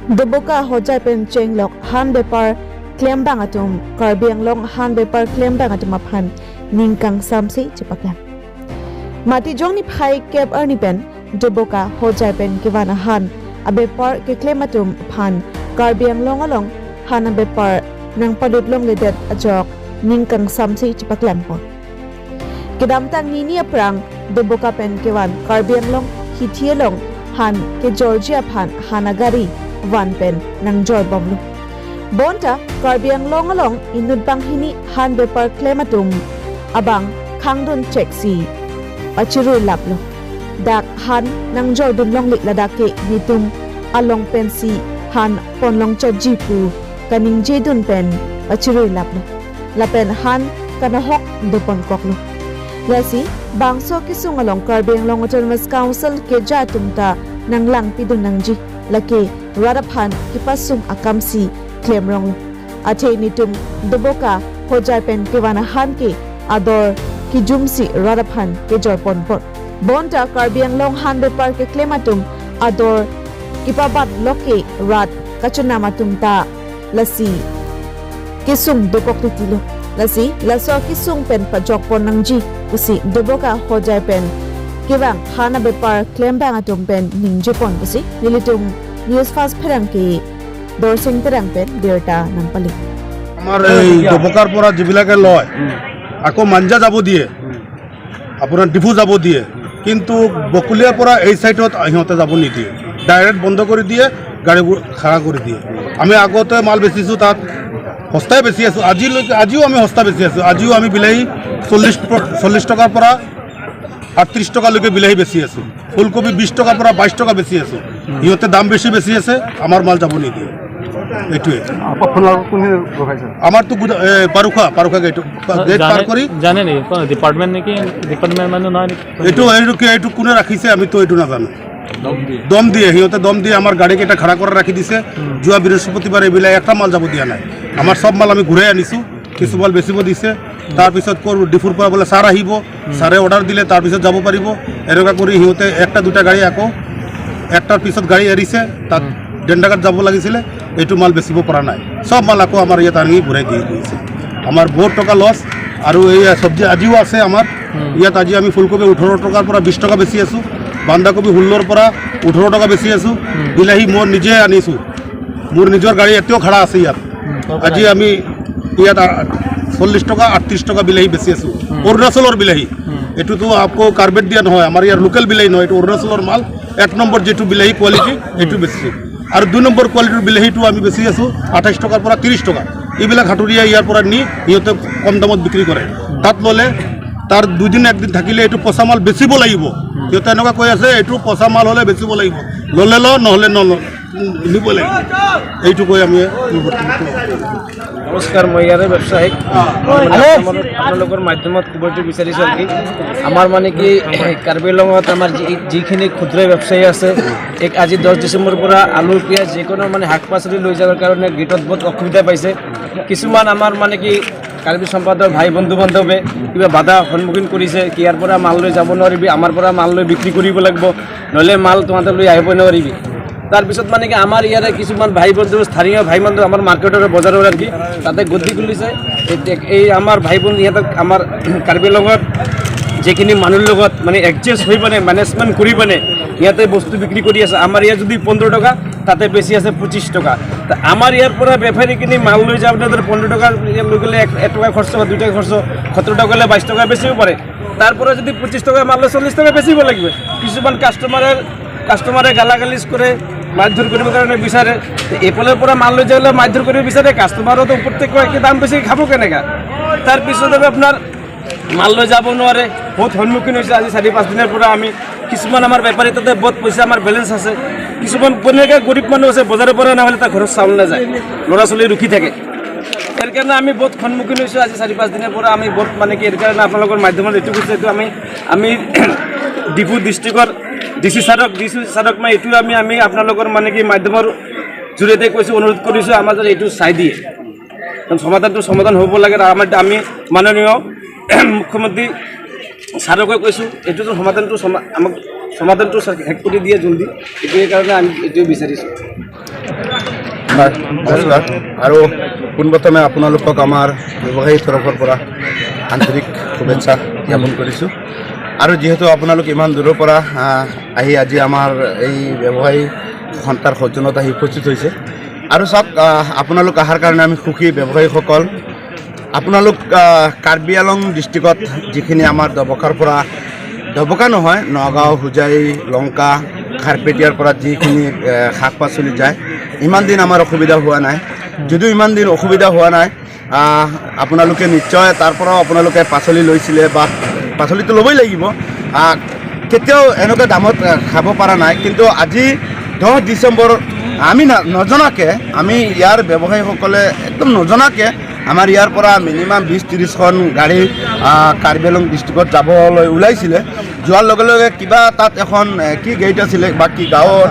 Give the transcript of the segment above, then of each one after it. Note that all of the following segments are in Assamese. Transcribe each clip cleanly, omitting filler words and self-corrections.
Doboka Hojai pen chenglok han bepar klem bang atum Karbi Anglong han bepar klem bang atum aphan ningkang samsi chipaklam. Mati jong ni phai kep arni pen Doboka Hojai pen kiwana han abepar ke klem atum phan Karbi Anglong along han abepar nang palut long ledet ajok ningkang samsi chipaklam po. Kidam tang nini aprang Doboka pen kewan Karbi Anglong hithielong han ke Georgia phan hanagari van pen nang joy bomlu. Bonta Karbi Anglong along inut bang hini han bepar klematum abang khangdun check si pachiru laplo. Dak han nang joy dun long lik ladake nitum along pen si han ponlong cha jipu kaning jedun pen pachiru laplo. Lapen han kanahok dupon koklo. Lasi bangso kisung along Karbi Anglong Autonomous Council ke jatumta nang lang pidun nang ji laki radaphan kipasung akamsi claim rong athe nitum Doboka Hojai pen kewana han ke ador ki jumsi radaphan ke jorpon por bonta Karbi Anglong han bepar ke claimatum ador kipabat loke rat kachunamatum ta lasi kisung dopok tilo lasi laso kisung pen pajok pon nangji usi Doboka Hojai pen kewang hana bepar claim bang atum pen ningje pon usi nilitum news fast pherang ke dorsing terang pen derta nampali. আমাৰ এই ডবকাৰ পৰা যিবিলাকে লয়, আকৌ মাঞ্জা যাব দিয়ে, আপোনাৰ ডিফু যাব দিয়ে, কিন্তু বকুলীয়াৰ পৰা এই চাইডত সিহঁতে যাব নিদিয়ে। ডাইৰেক্ট বন্ধ কৰি দিয়ে, গাড়ীবোৰ খাৰা কৰি দিয়ে। আমি আগতে মাল বেচিছোঁ, তাত সস্তাই বেচি আছোঁ আজিলৈকে। আজিও আমি সস্তা বেচি আছোঁ। আজিও আমি বিলাহী 40 টকাৰ পৰা 38 টকালৈকে বিলাহী বেচি আছোঁ। ফুলকবি 20 টকাৰ পৰা 22 টকা বেচি আছোঁ। সিহঁতে দাম বেছি বেচি আছে, আমাৰ মাল যাব নিদিয়ে, এইটোৱে। আপোনালোক কোনে ৰখাইছে? আমাৰতো পাৰুখা গেট, গেট পাৰ কৰি। জানে নেকি ডিপাৰ্টমেণ্ট নেকি? ডিপাৰ্টমেণ্ট মানুহ নহয় নেকি? এইটো কি, এইটো কোনে ৰাখিছে, আমিতো এইটো নাজানো। দম দিয়ে সিহঁতে, দম দিয়ে। আমাৰ গাড়ীকেইটা খাৰা কৰা ৰাখি দিছে। যোৱা বৃহস্পতিবাৰ এইবিলাক এটা মাল যাব দিয়া নাই। আমাৰ চব মাল আমি ঘূৰাই আনিছোঁ। কিছু মাল বেচিব দিছে। তাৰপিছত ক'ৰ ডিফুৰ পৰা বোলে ছাৰ আহিব, ছাৰে অৰ্ডাৰ দিলে তাৰপিছত যাব পাৰিব। এনেকুৱা কৰি সিহঁতে একটা দুটা গাড়ী আকৌ একটাৰ পিছত গাড়ী এৰিছে। তাত ডেণ্ডাঘাট যাব লাগিছিলে, এইটো মাল বেচিব পৰা নাই। চব মাল আকৌ আমাৰ ইয়াত আনি ঘূৰাই দি গৈছে। আমাৰ বহুত টকা লছ। আৰু এই চব্জি আজিও আছে আমাৰ ইয়াত। আজি আমি ফুলকবি 18 টকাৰ পৰা 20 টকা বেচি আছোঁ। বন্ধাকবি 16ৰ পৰা 18 টকা বেচি আছোঁ। বিলাহী মই নিজে আনিছোঁ, মোৰ নিজৰ গাড়ী এতিয়াও খাৰা আছে ইয়াত। আজি আমি ইয়াত 40 টকা, 38 টকা বিলাহী বেচি আছোঁ, অৰুণাচলৰ বিলাহী। এইটোতো আকৌ কাৰ্বেট দিয়া নহয়, আমাৰ ইয়াৰ লোকেল বিলাহী নহয়, এইটো অৰুণাচলৰ মাল। এক নম্বৰ যিটো বিলাহী কোৱালিটি, এইটো বেচিছোঁ। আৰু দুই নম্বৰ কোৱালিটিৰ বিলাহীটো আমি বেচি আছোঁ 28 টকাৰ পৰা 30 টকা। এইবিলাক হাতুৰীয়া ইয়াৰ পৰা নি সিহঁতে কম দামত বিক্ৰী কৰে। তাত ল'লে তাৰ দুদিন একদিন থাকিলে এইটো পচা মাল বেচিব লাগিব। সিহঁতে এনেকুৱা কৈ আছে, এইটো পচা মাল হ'লে বেচিব লাগিব, ল'লে ল, নহ'লে নল, নিব লাগিব। এইটো কৈ আমি নমস্কাৰ, মই ইয়াৰে ব্যৱসায়িক। মানে আপোনালোকৰ মাধ্যমত ক'বটো বিচাৰিছোঁ আৰু কি আমাৰ মানে কি কাৰ্বি আংলঙত আমাৰ যিখিনি ক্ষুদ্ৰ ব্যৱসায়ী আছে, এক আজি 10 ডিচেম্বৰৰ পৰা আলু, পিঁয়াজ, যিকোনো মানে শাক পাচলি লৈ যাবৰ কাৰণে গেটত বহুত অসুবিধা পাইছে। কিছুমান আমাৰ মানে কি কাৰ্বি সম্প্ৰদায়ৰ ভাই বন্ধু বান্ধৱে কিবা বাধা সন্মুখীন কৰিছে কি ইয়াৰ পৰা মাল লৈ যাব নোৱাৰিবি, আমাৰ পৰা মাল লৈ বিক্ৰী কৰিব লাগিব, নহ'লে মাল তহঁতে লৈ আহিব নোৱাৰিবি। তাৰপিছত মানে কি আমাৰ ইয়াৰে কিছুমান ভাই বন্ধু, স্থানীয় ভাই বন্ধু, আমাৰ মাৰ্কেটৰ বজাৰৰ আৰু কি তাতে গদ্দি খুলিছে। এই আমাৰ ভাই বন্ধু ইহঁতক আমাৰ কাৰ্বি আংলঙত যিখিনি মানুহৰ লগত মানে এডজাষ্ট হৈ পানে, মেনেজমেণ্ট কৰি পানে ইয়াতে বস্তু বিক্ৰী কৰি আছে। আমাৰ ইয়াত যদি 15 টকা, তাতে বেছি আছে 25 টকা। তা আমাৰ ইয়াৰ পৰা বেপাৰীখিনি মাল লৈ যাওঁতে ধৰ 15 টকা লৈ গ'লে এক টকা খৰচ বা 2 টকা খৰচ, 17 টকা গ'লে 22 টকা বেচিব পাৰে। তাৰ পৰা যদি 25 টকা মাল লৈ 40 টকা বেচিব লাগিব। কিছুমান কাষ্টমাৰে গালাগালিজ কৰে, মাৰধৰ কৰিবৰ কাৰণে বিচাৰে। এইফালৰ পৰা মাল লৈ যাবলৈ মাৰধৰ কৰিব বিচাৰে। কাষ্টমাৰতো প্ৰত্যেক কি দাম বেছি খাব কেনেকা? তাৰপিছত আৰু আপোনাৰ মাল লৈ যাব নোৱাৰে, বহুত সন্মুখীন হৈছে আজি 4-5 দিনৰ পৰা আমি। কিছুমান আমাৰ বেপাৰী তাতে বহুত পইচা আমাৰ বেলেঞ্চ আছে। কিছুমান তেনেকৈ গৰীব মানুহ আছে, বজাৰৰ পৰা নহ'লে তাৰ ঘৰত চাউল নাযায়, ল'ৰা ছোৱালী ৰখি থাকে। ইয়াৰ কাৰণে আমি বহুত সন্মুখীন হৈছোঁ আজি 4-5 দিনৰ পৰা। আমি বহুত মানে কি ইয়াৰ কাৰণে আপোনালোকৰ মাধ্যমত এইটো কৈছোঁ, এইটো আমি আমি ডিফু ডিষ্ট্ৰিক্টৰ ডি চি ছাৰক মানে এইটো আমি আমি আপোনালোকৰ মানে কি মাধ্যমৰ জৰিয়তে কৈছোঁ, অনুৰোধ কৰিছোঁ, আমাৰ যাতে এইটো চাই দিয়ে। কাৰণ সমাধানটো সমাধান হ'ব লাগে। আৰু আমাৰ আমি মাননীয় মুখ্যমন্ত্ৰী ছাৰকে কৈছোঁ, এইটোতো সমাধানটো আমাক সমাধানটো শেষ কৰি দিয়ে জলদি, এইটোৱে কাৰণে আমি এইটোৱে বিচাৰিছোঁ। হয়, নমস্কাৰ। আৰু পোনপ্ৰথমে আপোনালোকক আমাৰ ব্যৱসায়ীৰ তৰফৰ পৰা আন্তৰিক শুভেচ্ছা জ্ঞাপন কৰিছোঁ। আৰু যিহেতু আপোনালোক ইমান দূৰৰ পৰা আহি আজি আমাৰ এই ব্যৱসায়ী সন্থাৰ সৌজন্যত আহি উপস্থিত হৈছে, আৰু চাওক, আপোনালোক অহাৰ কাৰণে আমি সুখী। ব্যৱসায়ীসকল, আপোনালোক কাৰ্বি আলং ডিষ্ট্ৰিক্টত যিখিনি আমাৰ ডবকাৰ পৰা, ডবকা নহয়, নগাঁও, হোজাই, লংকা, খাৰপেটীয়াৰ পৰা যিখিনি শাক পাচলি যায়, ইমান দিন আমাৰ অসুবিধা হোৱা নাই। যদিও ইমান দিন অসুবিধা হোৱা নাই, আপোনালোকে নিশ্চয় তাৰ পৰাও আপোনালোকে পাচলি লৈছিলে বা পাচলিটো ল'বই লাগিব, কেতিয়াও এনেকুৱা দামত খাব পৰা নাই। কিন্তু আজি 10 ডিচেম্বৰ আমি নজনাকৈ, আমি ইয়াৰ ব্যৱসায়ীসকলে একদম নজনাকৈ আমাৰ ইয়াৰ পৰা মিনিমাম 20-30খন গাড়ী কাৰ্বি আলং ডিষ্ট্ৰিক্টত যাবলৈ ওলাইছিলে। যোৱাৰ লগে লগে কিবা তাত এখন কি গেট আছিলে বা কি গাঁৱৰ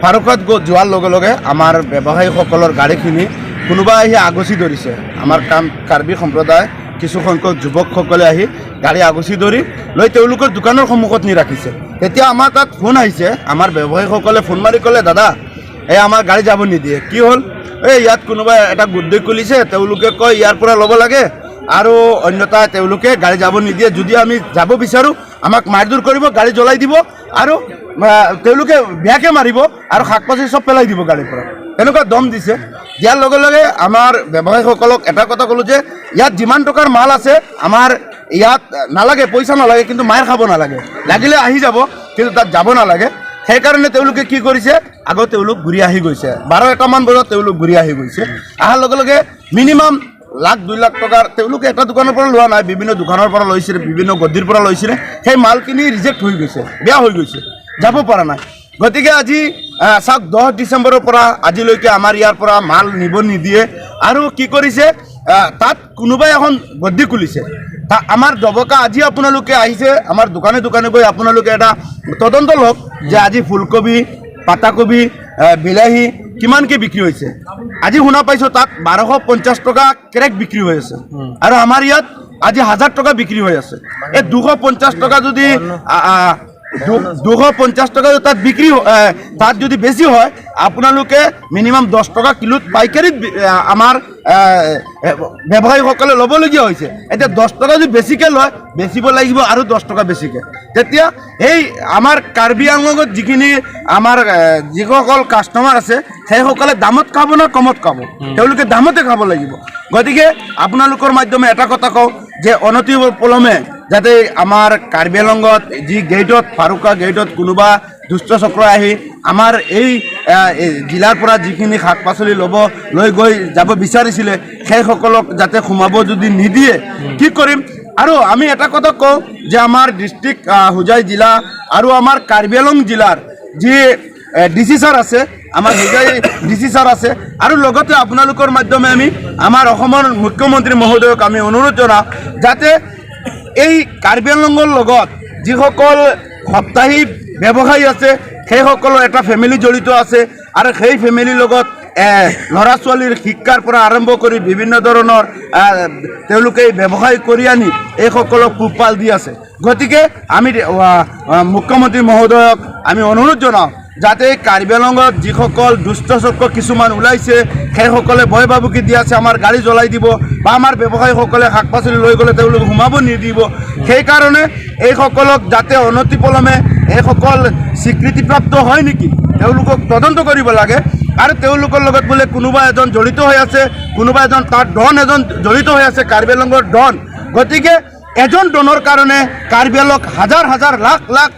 ফাৰুকত যোৱাৰ লগে লগে আমাৰ ব্যৱসায়ীসকলৰ গাড়ীখিনি কোনোবা আহি আগচি ধৰিছে। আমাৰ কাম কাৰ্বি সম্প্ৰদায় কিছুসংখ্যক যুৱকসকলে আহি গাড়ী আগচি ধৰি লৈ তেওঁলোকৰ দোকানৰ সন্মুখত নি ৰাখিছে। তেতিয়া আমাৰ তাত ফোন আহিছে, আমাৰ ব্যৱসায়ীসকলে ফোন মাৰি ক'লে, দাদা, এই আমাৰ গাড়ী যাব নিদিয়ে, কি হ'ল? এই ইয়াত কোনোবাই এটা গুদ্দি খুলিছে, তেওঁলোকে কয় ইয়াৰ পৰা ল'ব লাগে আৰু অন্যথা তেওঁলোকে গাড়ী যাব নিদিয়ে। যদি আমি যাব বিচাৰোঁ আমাক মাৰধৰ কৰিব, গাড়ী জ্বলাই দিব আৰু তেওঁলোকে বেয়াকৈ মাৰিব আৰু শাক পাচলি চব পেলাই দিব গাড়ীৰ পৰা, তেনেকুৱা দম দিছে। দিয়াৰ লগে লগে আমাৰ ব্যৱসায়ীসকলক এটা কথা ক'লোঁ যে ইয়াত যিমান টকাৰ মাল আছে আমাৰ ইয়াত নালাগে, পইচা নালাগে, কিন্তু মাৰ খাব নালাগে, লাগিলে আহি যাব কিন্তু তাত যাব নালাগে। সেইকাৰণে তেওঁলোকে কি কৰিছে, আগত তেওঁলোক ঘূৰি আহি গৈছে। 12-1টামান বজাত তেওঁলোক ঘূৰি আহি গৈছে। অহাৰ লগে লগে মিনিমাম লাখ 2 লাখ টকাৰ তেওঁলোকে এটা দোকানৰ পৰা লোৱা নাই, বিভিন্ন দোকানৰ পৰা লৈছিলে, বিভিন্ন গদ্দিৰ পৰা লৈছিলে। সেই মালখিনি ৰিজেক্ট হৈ গৈছে, বেয়া হৈ গৈছে, যাব পৰা নাই। গতিকে আজি চাওক, 10 ডিচেম্বৰৰ পৰা আজিলৈকে আমাৰ ইয়াৰ পৰা মাল নিব নিদিয়ে। আৰু কি কৰিছে, তাত কোনোবাই এখন গদ্দি খুলিছে। আমাৰ ডবকা আজি আপোনালোকে আহিছে, আমাৰ দোকানে দোকানে গৈ আপোনালোকে এটা তদন্ত লওক যে আজি ফুলকবি, পাতাকবি, বিলাহী কিমানকৈ বিক্ৰী হৈছে। আজি শুনা পাইছোঁ তাত 1250 টকা কেৰেট বিক্ৰী হৈ আছে আৰু আমাৰ ইয়াত আজি 1000 টকা বিক্ৰী হৈ আছে। এই 250 টকা যদি 250 টকা যদি তাত বিক্ৰী তাত যদি বেছি হয়, আপোনালোকে মিনিমাম 10 টকা কিলোত পাইকাৰীত আমাৰ ব্যৱসায়ীসকলে ল'বলগীয়া হৈছে। এতিয়া 10 টকা যদি বেছিকৈ লয়, বেচিব লাগিব আৰু 10 টকা বেছিকৈ। তেতিয়া এই আমাৰ কাৰ্বি আংলঙত যিখিনি আমাৰ যিসকল কাষ্টমাৰ আছে, সেইসকলে দামত খাব না কমত খাব? তেওঁলোকে দামতে খাব লাগিব। গতিকে আপোনালোকৰ মাধ্যমে এটা কথা কওঁ যে অনতি পলমে যাতে আমাৰ কাৰ্বি আংলঙত যি গেটত, ফাৰুকা গেটত কোনোবা দুষ্ট চক্ৰ আহি আমাৰ এই জিলাৰ পৰা যিখিনি শাক পাচলি ল'ব লৈ গৈ যাব বিচাৰিছিলে, সেইসকলক যাতে সোমাব যদি নিদিয়ে কি কৰিম। আৰু আমি এটা কথা কওঁ যে আমাৰ ডিষ্ট্ৰিক্ট হোজাই জিলা আৰু আমাৰ কাৰ্বি আংলং জিলাৰ যি ডি চি ছাৰ আছে, আমাৰ হোজাই ডি চি ছাৰ আছে, আৰু লগতে আপোনালোকৰ মাধ্যমে আমি আমাৰ অসমৰ মুখ্যমন্ত্ৰী মহোদয়ক আমি অনুৰোধ জনাওঁ যাতে এই কাৰ্বি আংলঙৰ লগত যিসকল সাপ্তাহিক ব্যৱসায়ী আছে, সেইসকলৰ এটা ফেমিলি জড়িত আছে আৰু সেই ফেমিলিৰ লগত ল'ৰা ছোৱালীৰ শিক্ষাৰ পৰা আৰম্ভ কৰি বিভিন্ন ধৰণৰ তেওঁলোকে ব্যৱসায় কৰি আনি এইসকলক পোহপাল দি আছে। গতিকে আমি মুখ্যমন্ত্ৰী মহোদয়ক আমি অনুৰোধ জনাওঁ যাতে কাৰ্বি আংলঙত যিসকল দুষ্ট চক্ৰ কিছুমান ওলাইছে, সেইসকলে ভয় ভাবুকি দি আছে আমাৰ গাড়ী জ্বলাই দিব বা আমাৰ ব্যৱসায়ীসকলে শাক পাচলি লৈ গ'লে তেওঁলোক সোমাব নিদিব, সেইকাৰণে এইসকলক যাতে অনতিপলমে এইসকল স্বীকৃতিপ্ৰাপ্ত হয় নেকি তেওঁলোকক তদন্ত কৰিব লাগে। আৰু তেওঁলোকৰ লগত বোলে কোনোবা এজন জড়িত হৈ আছে, কোনোবা এজন তাৰ ডন এজন জড়িত হৈ আছে, কাৰ্বি আংলঙৰ ডন। গতিকে এজন ডনৰ কাৰণে কাৰ্বি আংলং হাজাৰ হাজাৰ লাখ লাখ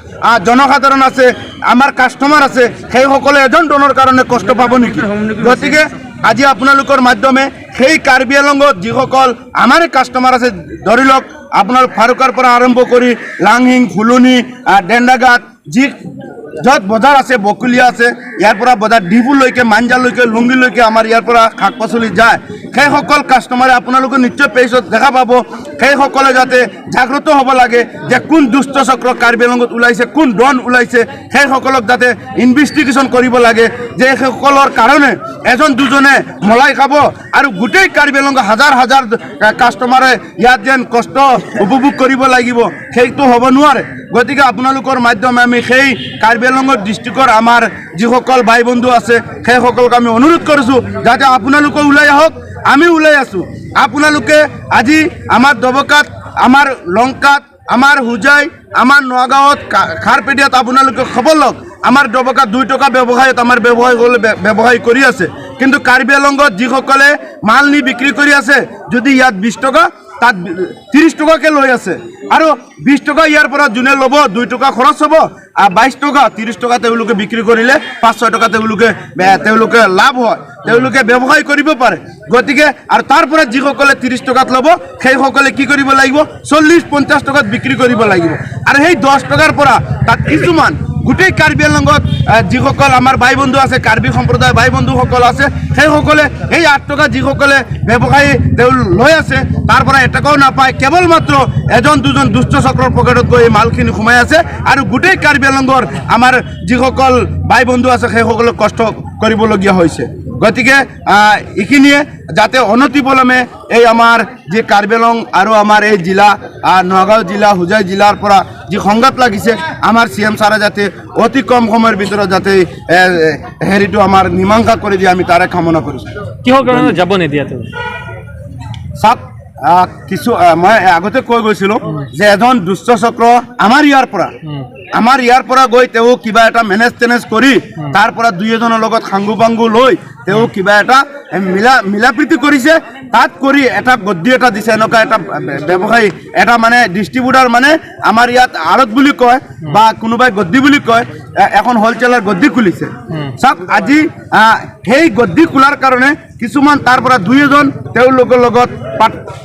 জনসাধাৰণ আছে, আমাৰ কাষ্টমাৰ আছে, সেইসকলে এজন ডনৰ কাৰণে কষ্ট পাব নেকি? গতিকে আজি আপোনালোকৰ মাধ্যমে সেই কাৰ্বি আংলঙত যিসকল আমাৰ কাষ্টমাৰ আছে, ধৰি লওক আপোনাৰ ফাৰুকাৰ পৰা আৰম্ভ কৰি লাংহিং, ফুলনি, ডেণ্ডাঘাট, যি য'ত বজাৰ আছে, বকুলীয়া আছে, ইয়াৰ পৰা বজাৰ ডিফুলৈকে, মাঞ্জালৈকে, লুংগিলৈকে আমাৰ ইয়াৰ পৰা শাক পাচলি যায়। সেইসকল কাষ্টমাৰে আপোনালোকে নিশ্চয় পেজত দেখা পাব। সেইসকলে যাতে জাগ্ৰত হ'ব লাগে যে কোন দুষ্ট চক্ৰ কাৰ্বি আংলঙত ওলাইছে, কোন ডন ওলাইছে, সেইসকলক যাতে ইনভেষ্টিগেশ্যন কৰিব লাগে যে সেইসকলৰ কাৰণে এজন দুজনে মলাই খাব আৰু গোটেই কাৰ্বি আংলঙৰ হাজাৰ হাজাৰ কাষ্টমাৰে ইয়াত যেন কষ্ট উপভোগ কৰিব লাগিব, সেইটো হ'ব নোৱাৰে। গতিকে আপোনালোকৰ মাধ্যমে আমি সেই কাৰ্বি আংলঙৰ ডিষ্ট্ৰিক্টৰ আমাৰ যিসকল ভাই বন্ধু আছে, সেইসকলক আমি অনুৰোধ কৰিছোঁ যাতে আপোনালোকে ওলাই আহক। আমি ওলাই আছোঁ। আপোনালোকে আজি আমাৰ ডবকাত, আমাৰ লংকাত, আমাৰ হোজাই, আমাৰ নগাঁৱত, খাৰপেটীয়াত আপোনালোকে খবৰ লওক। আমাৰ ডবকাত 2 টকা ব্যৱসায়ত আমাৰ ব্যৱসায়ীসকলে ব্যৱসায় কৰি আছে, কিন্তু কাৰ্বি আংলঙত যিসকলে মাল নি বিক্ৰী কৰি আছে, যদি ইয়াত 20 টকা, তাত 30 টকাকৈ লৈ আছে। আৰু 20 টকা ইয়াৰ পৰা যোনে ল'ব, 2 টকা খৰচ হ'ব আৰু 22 টকা, 30 টকা তেওঁলোকে বিক্ৰী কৰিলে 5-6 টকা তেওঁলোকে লাভ হয়, তেওঁলোকে ব্যৱসায় কৰিব পাৰে। গতিকে আৰু তাৰ পৰা যিসকলে 30 টকাত ল'ব, সেইসকলে কি কৰিব লাগিব? 40-50 টকাত বিক্ৰী কৰিব লাগিব। আৰু সেই 10 টকাৰ পৰা তাত কিছুমান গোটেই কাৰ্বি আংলঙত যিসকল আমাৰ ভাই বন্ধু আছে, কাৰ্বি সম্প্ৰদায়ৰ ভাই বন্ধুসকল আছে, সেইসকলে এই 8 টকা যিসকলে ব্যৱসায়ী তেওঁ লৈ আছে, তাৰ পৰা এটকাও নাপায়। কেৱল মাত্ৰ এজন দুজন দুষ্ট চক্ৰৰ পকেটত গৈ এই মালখিনি সোমাই আছে আৰু গোটেই কাৰ্বি আংলঙৰ আমাৰ যিসকল ভাই বন্ধু আছে, সেইসকলক কষ্ট কৰিবলগীয়া হৈছে। গতিকে এইখিনিয়ে যাতে অনতিপলমে এই আমাৰ যি কাৰ্বি আংলং আৰু আমাৰ এই জিলা, নগাঁও জিলা, হোজাই জিলাৰ পৰা যি সংঘাত লাগিছে, আমাৰ চি এম ছাৰে যাতে অতি কম সময়ৰ ভিতৰত যাতে হেৰিটো আমাৰ মীমাংসা কৰি দিয়ে, আমি তাৰে কামনা কৰিছোঁ। কিহৰ কাৰণে যাব নিদিয়া তুমি? চাওক, কিছু মই আগতে কৈ গৈছিলোঁ যে এজন দুষ্ট চক্ৰ আমাৰ ইয়াৰ পৰা গৈ তেওঁ কিবা এটা মেনেজ টেনেজ কৰি তাৰ পৰা দুই এজনৰ লগত সাংগু পাংগু লৈ তেওঁ কিবা এটা মিলা প্ৰীতি কৰিছে। তাত কৰি এটা গদ্দি এটা দিছে। এনেকুৱা এটা ব্যৱসায়ী এটা মানে ডিষ্ট্ৰিবিউটাৰ, মানে আমাৰ ইয়াত আড়ত বুলি কয় বা কোনোবাই গদ্দি বুলি কয়, এখন হ'লচেলাৰ গদ্দি খুলিছে। চাওক, আজি সেই গদ্দি খোলাৰ কাৰণে কিছুমান তাৰ পৰা দুই এজন তেওঁলোকৰ লগত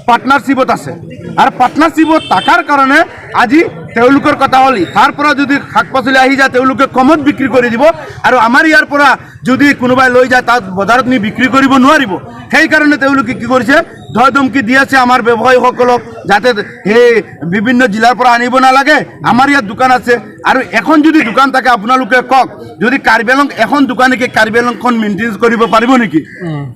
পাৰ্টনাৰশ্বিপত আছে আৰু পাৰ্টনাৰশ্বিপত থকাৰ কাৰণে আজি তেওঁলোকৰ কথা হ'ল, তাৰ পৰা যদি শাক পাচলি আহি যায়, তেওঁলোকে কমত বিক্ৰী কৰি দিব আৰু আমাৰ ইয়াৰ পৰা যদি কোনোবাই লৈ যায়, তাত বজাৰত নি বিক্ৰী কৰিব নোৱাৰিব। সেইকাৰণে তেওঁলোকে কি কৰিছে, ধয় ধমকি দি আছে আমাৰ ব্যৱসায়ীসকলক যাতে সেই বিভিন্ন জিলাৰ পৰা আনিব নালাগে, আমাৰ ইয়াত দোকান আছে। আৰু এখন যদি দোকান থাকে, আপোনালোকে কওক, যদি কাৰ্বি আংলং এখন দোকানীকে কাৰ্বি আংলংখন মেইনটেইন কৰিব পাৰিব নেকি?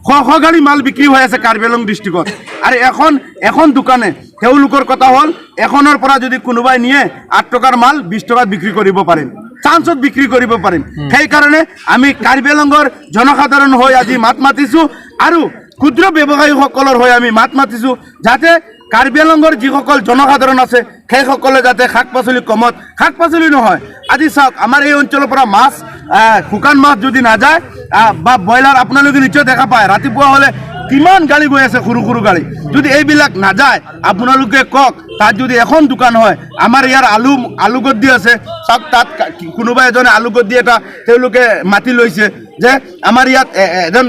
শ শ গাড়ী মাল বিক্ৰী হৈ আছে কাৰ্বি আংলং ডিষ্ট্ৰিক্টত আৰু এখন এখন দোকানে, তেওঁলোকৰ কথা হ'ল, এখনৰ পৰা যদি কোনোবাই নিয়ে, 8 টকাৰ মাল 20 টকাত বিক্ৰী কৰিব পাৰিম, চান্সত বিক্ৰী কৰিব পাৰিম। সেইকাৰণে আমি কাৰ্বি আংলঙৰ জনসাধাৰণ হৈ আজি মাত মাতিছোঁ আৰু ক্ষুদ্ৰ ব্যৱসায়ীসকলৰ হৈ আমি মাত মাতিছোঁ, যাতে কাৰ্বি আংলঙৰ যিসকল জনসাধাৰণ আছে, সেইসকলে যাতে শাক পাচলি কমত, শাক পাচলি নহয়, আজি চাওক, আমাৰ এই অঞ্চলৰ পৰা মাছ, শুকান মাছ যদি নাযায় বা ব্ৰইলাৰ, আপোনালোকে নিশ্চয় দেখা পায়, ৰাতিপুৱা হ'লে কিমান গাড়ী গৈ আছে, সৰু সৰু গাড়ী। যদি এইবিলাক নাযায়, আপোনালোকে কওক, তাত যদি এখন দোকান হয়, আমাৰ ইয়াৰ আলু গদ্দি আছে। চাওক, তাত কোনোবা এজনে আলু গদ্দি এটা তেওঁলোকে মাতি লৈছে যে আমাৰ ইয়াত এজন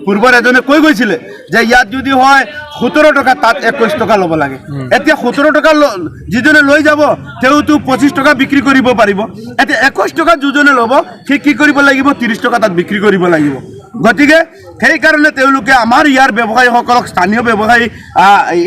পূৰ্বৰ এজনে কৈ গৈছিলে যে ইয়াত যদি হয় 17 টকা, তাত 21 টকা ল'ব লাগে। এতিয়া 17 টকা যিজনে লৈ যাব, তেওঁতো 25 টকা বিক্ৰী কৰিব পাৰিব। এতিয়া 21 টকা যিজনে ল'ব, সি কি কৰিব লাগিব? 30 টকা তাত বিক্ৰী কৰিব লাগিব। গতিকে সেইকাৰণে তেওঁলোকে আমাৰ ইয়াৰ ব্যৱসায়ীসকলক, স্থানীয় ব্যৱসায়ী,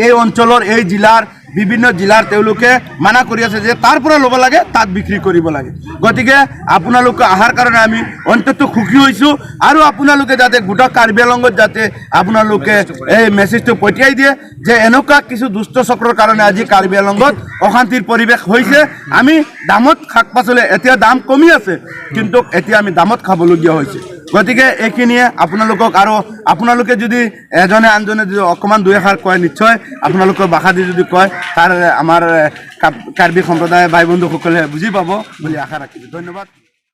এই অঞ্চলৰ, এই জিলাৰ, বিভিন্ন জিলাৰ, তেওঁলোকে মানা কৰি আছে যে তাৰ পৰা ল'ব লাগে, তাত বিক্ৰী কৰিব লাগে। গতিকে আপোনালোক অহাৰ কাৰণে আমি অন্তত সুখী হৈছোঁ আৰু আপোনালোকে যাতে গোটা কাৰ্বি আংলঙত যাতে আপোনালোকে এই মেছেজটো পঠিয়াই দিয়ে যে এনেকুৱা কিছু দুষ্ট চক্ৰৰ কাৰণে আজি কাৰ্বি আংলঙত অশান্তিৰ পৰিৱেশ হৈছে। আমি দামত শাক পাচলি, এতিয়া দাম কমি আছে, কিন্তু এতিয়া আমি দামত খাবলগীয়া হৈছে। গতিকে এইখিনিয়ে আপোনালোকক আৰু আপোনালোকে যদি এজনে আনজনে যদি অকণমান দুই এষাৰ কয়, নিশ্চয় আপোনালোকৰ ভাষা দি যদি কয়, তাৰ আমাৰ কাৰ্বি সম্প্ৰদায়ৰ ভাই বন্ধুসকলে বুজি পাব বুলি আশা ৰাখিছোঁ। ধন্যবাদ।